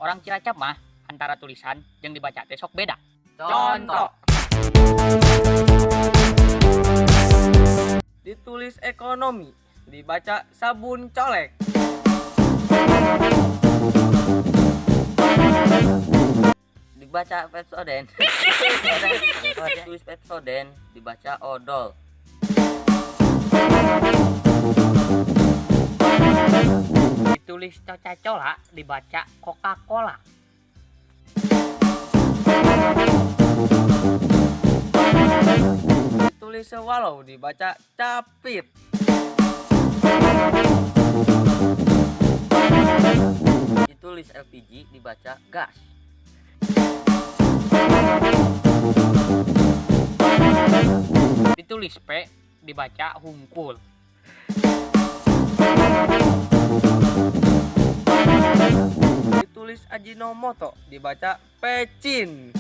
Orang Cilacap mah antara tulisan yang dibaca teh sok beda. Contoh. Ditulis ekonomi, dibaca sabun colek. Dibaca Pepsodent. Ditulis Pepsodent, dibaca odol. Ditulis Coca-Cola dibaca Coca-Cola. Ditulis swallow, dibaca capit. Ditulis LPG, dibaca gas. Ditulis P dibaca hungkul. Ditulis Ajinomoto, dibaca pecin.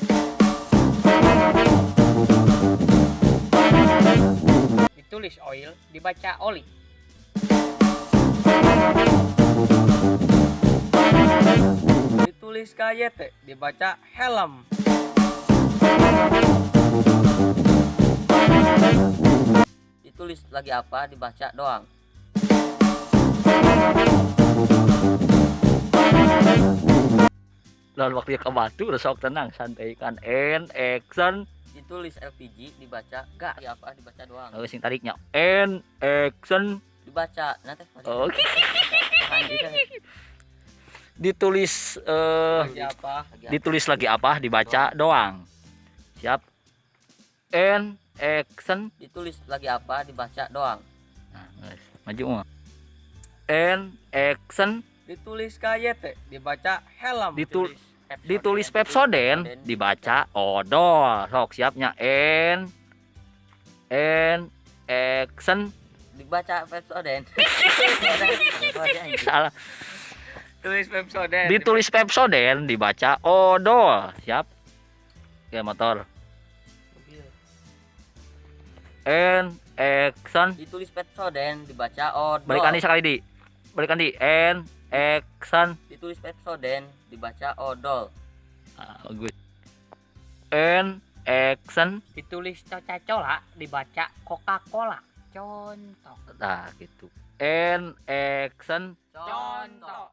Ditulis oil dibaca oli. Ditulis KYT, dibaca helm. Ditulis lagi apa, dibaca doang. Lalu waktu ke batu sok tenang santai kan N action. Ditulis LPG, dibaca gas. Lagi apa, dibaca doang. Oh, sing tariknya N action. Dibaca nanti. Oke. Ditulis Lagi apa? Ditulis lagi apa dibaca doang. Siap. N action. Ditulis lagi apa, dibaca doang. Nah, guys, maju mah. N action. Ditulis KYT, dibaca helm. Ditulis Pepsodent dibaca odol. Sok siapnya N action. Dibaca Pepsodent. Salah. Tulis Pepsodent. Ditulis Pepsodent dibaca odol. Siap. Ya motor. N action. Ditulis Pepsodent dibaca odol. Balikan di sekali di. Balikan di N action. Ditulis Pepsodent dibaca odol. Ah, bagus. N action. Ditulis Coca-Cola dibaca Coca-Cola. Contoh. Nah, gitu. N action. Contoh.